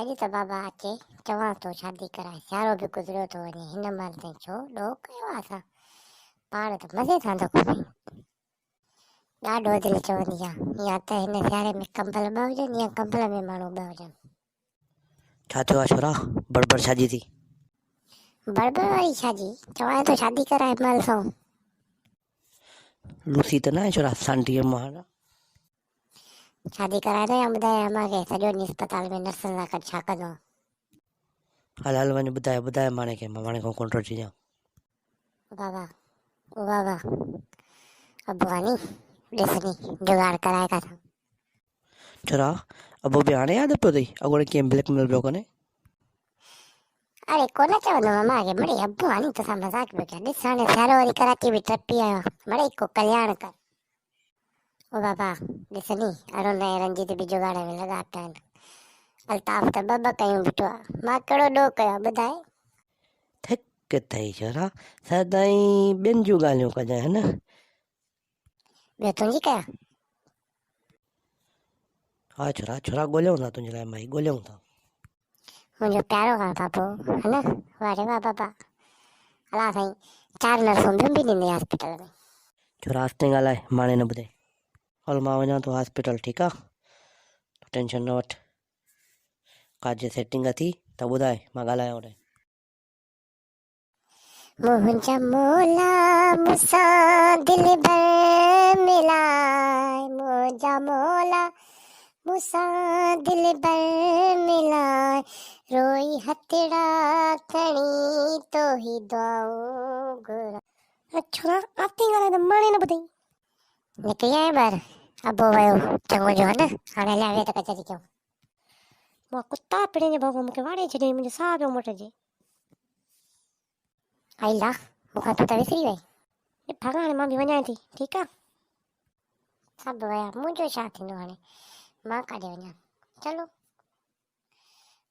اڄ ته بابا اچي چوانس ٿو شادي ڪرائي سيارو به گذريو ٿو وڃي هن مهل تائين ڇو ڏوهه ڪيو آ اسان پاڻ ته مزي سان ٿا گهمون. ڏاڍو دل چوندي آ يا ته هن سياري ۾ ڪمبل ٻه هجن يا ڪمبل ۾ ماڻهو ٻه هجن. ڇا ٿيو آ ڇورا بڙبڙ ڇا جي ٿي. بڙبڙ واري ڇا جي چوانء ٿو شادي ڪرائي مهل سان. لوسي ته ناهي ڇورا سانٽيء مهاڻا. شادي ڪرائي ٿو يا ٻڌايان امان کي سڄو ڏينهن اسپتال ۾ نرسن سان گڏ ڇا ڪندو آهيان. هل هل وڃ ٻڌاء ٻڌاء ماڻي کي مان ماڻي کان ڪونه ٿو ڊڄان. او بابا او بابا ابو هاني ڏس ني جگاڙ ڪرائي ڪاٿان. ڇورا ابو به هاڻي ياد پيو اٿئي اڳوڻي ڪيئن بليڪ ميل پيو ڪرين. اڙي ڪونه چوندم امان کي مڙئي ابو هاني توسان مذاق پيو ڪيان ڏس هاڻي سيارو وري ڪراچي به ٽپي آيو آهيان مڙئي ڪو ڪلياڻ ڪر. او بابا ڏس ني ارون ۽ رنجيت به جگاڙ ۾ لڳا پيا آهن. الطاف ته ٻه ٻه ڪيون بيٺو آ. مان ڪهڙو ڏوهه ڪيو آ ٻڌاء. ٿڪ اٿئي ڇورا سدائين ٻين جون ڳالهيون ڪجانء ها نه. ٻيو تنهنجي ڪيان. ها ڇورا ڇورا ڳوليون ٿا تنهنجي لاء مائي ڳوليون ٿا. منهنجو پيارو آ بابو ها نه. واه ري واه بابا. الله سائين چار نرسون ٻيون به ڏيندي هاسپيٽل ۾. ڇورا آهستي ڳالهاء ماڻي نه ٻڌي. هل مان وڃان ٿو هاسپيٽل ٺيڪ آ تون ٽينشن نه وٺ ڪا جي سيٽنگ اٿي ته ٻڌاء مان ڳالهايان هوڏي. منهنجا مولا مون سان دلبر ملاء منهنجا مولا مون سان دلبر ملاء روئي هٿڙا کڻي توهي دعائون گهران. ڇورا آتي ڳالهائي ته ماڻي نه ٻڌئي. نڪري آيو ٻاهر ابو ويو چڱو جو ها نه هاڻي هليا ويهه ته ڪچهري ڪيون. مئا ڪتا پڻهين جي ڀؤ کان مون کي واڙي ڇڏيائين منهنجو ساهه پيو موٽجي. ائي لا مون کان تون ته وسري وئي. اي ڀاڳا هاڻي مان به وڃان ٿي ٺيڪ آ. سڀ ويا منهنجو ڇا ٿيندو هاڻي مان ڪاڏي وڃان چلو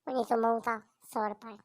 وڃي سمهون ٿا سوڙ پائي.